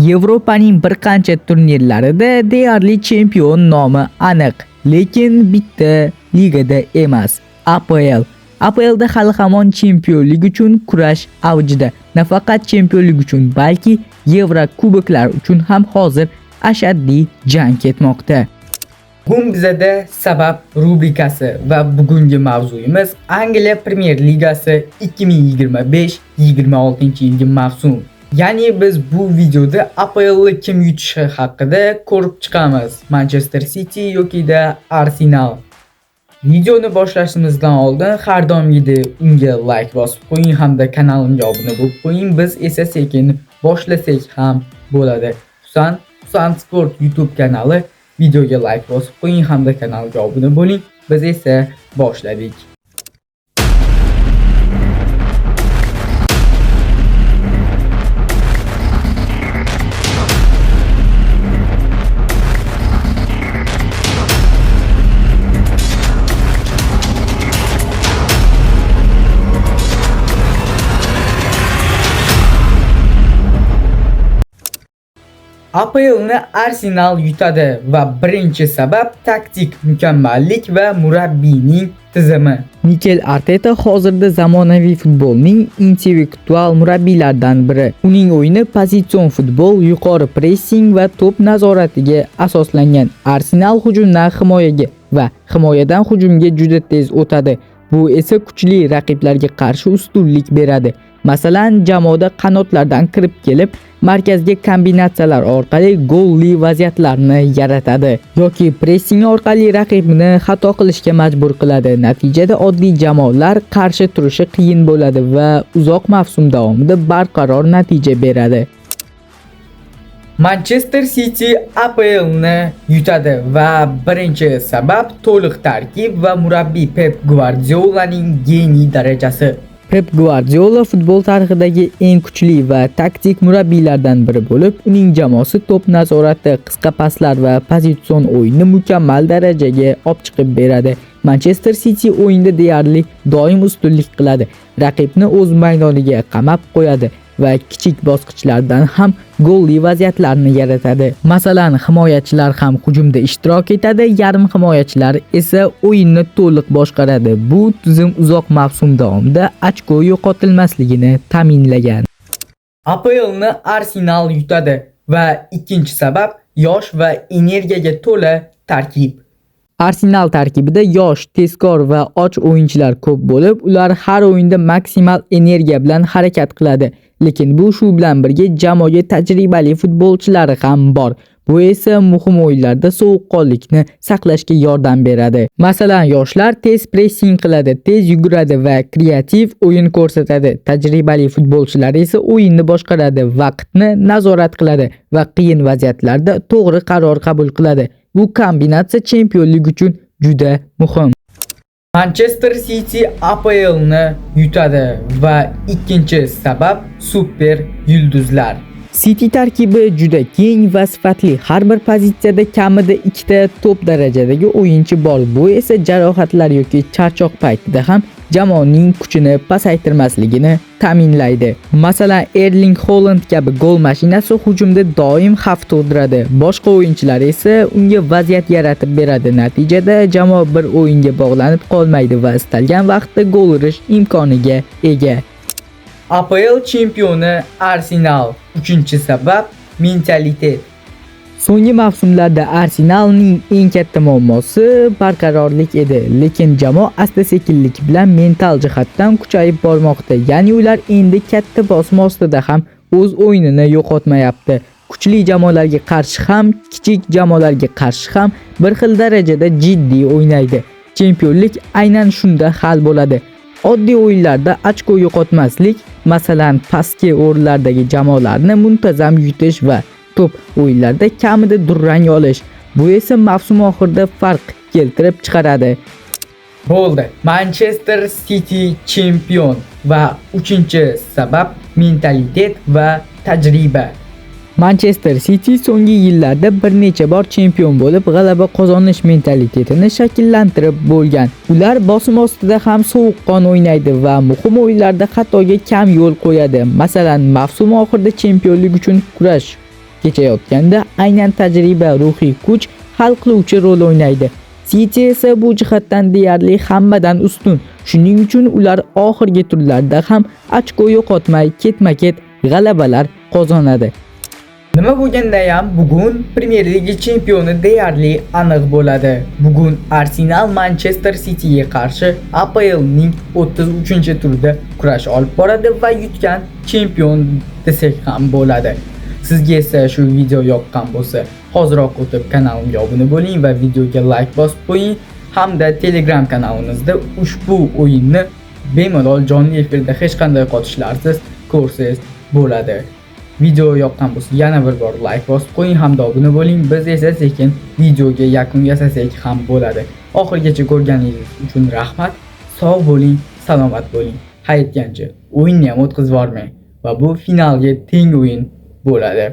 Yevropaning bir qancha turnirlarida deyarli chempion nomi aniq, lekin bitta ligada emas. APL. APLda hali hamon chempionlik uchun kurash avjida. Nafaqat chempionlik uchun, balki Yevrokuboklar uchun ham hozir ashaddiy jang ketmoqda. Bugun bizada sabab rubrikasi va bugungi mavzuyimiz Angliya Premyer Ligasi 2025-26 yilgi mavsum. Ya'ni biz bu videoda APLni kim yutishi haqida ko'rib chiqamiz. Manchester City yokida Arsenal. Videoni boshlashimizdan oldin har doimgidek unga like bosib qo'ying hamda kanalimga obuna bo'lib qo'ying. Biz esa sekin boshlasak ham bo'ladi. Husan Husan Sport YouTube kanali, videoga like bosib qo'ying hamda kanalga obuna bo'ling. Biz esa boshladik. APLni Arsenal yutadi va birinchi sabab taktik mukammallik va murabbiyning tizimi. Mikel Arteta hozirda zamonaviy futbolning intellektual murabbiylaridan biri. Uning o'yini pozitsion futbol, yuqori pressing va to'p nazoratiga asoslangan. Arsenal hujumdan himoyaga va himoyadan hujumga juda tez o'tadi. Bu esa kuchli raqiblarga qarshi ustunlik beradi. Masalan, jamoada qanotlardan kirib kelib, markazga kombinatsiyalar orqali golli vaziyatlarni yaratadi yoki pressing orqali raqibni xato qilishga majbur qiladi. Natijada oddiy jamoalar qarshi turishi qiyin bo'ladi va uzoq mavsum davomida barqaror natija beradi. Manchester City APLni yutadi va birinchi sabab to'liq tarkib va murabbiy Pep Guardiolaning geniy darajasi. Pep Guardiola futbol tarixidagi eng kuchli va taktik murabbiylardan biri bo'lib, uning jamoasi to'p nazorati, qisqa paslar va pozitsion o'yinni mukammal darajaga olib chiqib beradi. Manchester City o'yinda deyarli doim ustunlik qiladi, raqibni o'z maydoniga qamab qo'yadi va kichik bosqichlardan ham golli vaziyatlarni yaratadi. Masalan, himoyachilar ham hujumda ishtirok etadi, yarim himoyachilar esa o'yinni to'liq boshqaradi. Bu tizim uzoq mavsum davomida ochko yo'qotilmasligini ta'minlagan. APLni Arsenal yutadi va ikkinchi sabab yosh va energiyaga to'la tarkib. Arsenal tarkibida yosh, tezkor va och o'yinchilar ko'p bo'lib, ular har o'yinda maksimal energiya bilan harakat qiladi. Lekin bu shu bilan birga jamoaga tajribali futbolchilari ham bor. Bu esa muhim o'yinlarda sovuqqonlikni saqlashga yordam beradi. Masalan, yoshlar tez pressing qiladi, tez yuguradi va kreativ o'yin ko'rsatadi. Tajribali futbolchilar esa o'yinni boshqaradi, vaqtni nazorat qiladi va qiyin vaziyatlarda to'g'ri qaror qabul qiladi. Bu kombinatsiya chempionlik uchun juda muhim. Manchester City APLni yutadi va ikkinchi sabab super yulduzlar. City tarkibi juda keng va sifatli. Har bir pozitsiyada kamida ikkita top darajadagi o'yinchi bor. Bu esa jarohatlar yoki charchoq paytida ham jamoaning kuchini pasaytirmasligini ta'minlaydi. Masalan, Erling Haaland kabi gol mashinasi hujumda doim xavf tug'diradi. Boshqa o'yinchilar esa unga vaziyat yaratib beradi. Natijada jamoa bir o'yinga bog'lanib qolmaydi va istalgan vaqtda gol urish imkoniga ega. APL chempioni Arsenal. Uchinchi sabab mentalitet. So'nggi mavsumlarda Arsenalning eng katta muammosi barqarorlik edi, lekin jamoa asta-sekinlik bilan mental jihatdan kuchayib bormoqda. Ya'ni ular endi katta bosim ostida ham o'z o'yinini yo'qotmayapti. Kuchli jamoalarga qarshi ham, kichik jamoalarga qarshi ham bir xil darajada jiddiy o'ynaydi. Chempionlik aynan shunda hal bo'ladi. Oddiy o'yinlarda ochko yo'qotmaslik, masalan, pastki o'rinlardagi jamoalarni muntazam yutish va top o'yinlarda kamida durang olish. Bu esa mavsum oxirida farq keltirib chiqaradi. Bo'ldi. Manchester City chempion va uchinchi sabab mentalitet va tajriba. Manchester City so'nggi yillarda bir necha bor chempion bo'lib, g'alaba qozonish mentalitetini shakllantirib bo'lgan. Ular bosim ostida ham sovuqqon o'ynaydi va muhim o'yinlarda xatoga kam yo'l qo'yadi. Masalan, mavsum oxirida chempionlik uchun kurash Kechayotganda aynan tajriba, ruhiy kuch hal qiluvchi rol o'ynaydi. City esa bu jihatdan deyarli hammadan ustun. Shuning uchun ular oxirgi turlarda ham ochko yo'qotmay ketma-ket g'alabalar qozonadi. Nima bo'lganda ham bugun Premier Liga chempioni deyarli aniq bo'ladi. Bugun Arsenal Manchester Cityga qarshi APLning 33-turida kurash olib boradi va yutgan chempion desak ham bo'ladi. Sizga esa shu video yoqqan bo'lsa, hoziroq o'tib kanalimga obuna bo'ling va videoga like bosib qo'ying hamda Telegram kanalimizda ushbu o'yinni bemalol jonli efirda hech qanday qotishlarsiz ko'rsangiz bo'ladi. Video yoqqan bo'lsa, yana bir bor like bosib qo'ying hamda obuna bo'ling. Biz esa sekin videoga yakun yasasak ham bo'ladi. Oxirigacha ko'rganingiz uchun rahmat. Sog' bo'ling, salomat bo'ling. Hayitgancha o'yinni ham o'tkazib yubormang va bu finalga teng o'yin bo'ladi.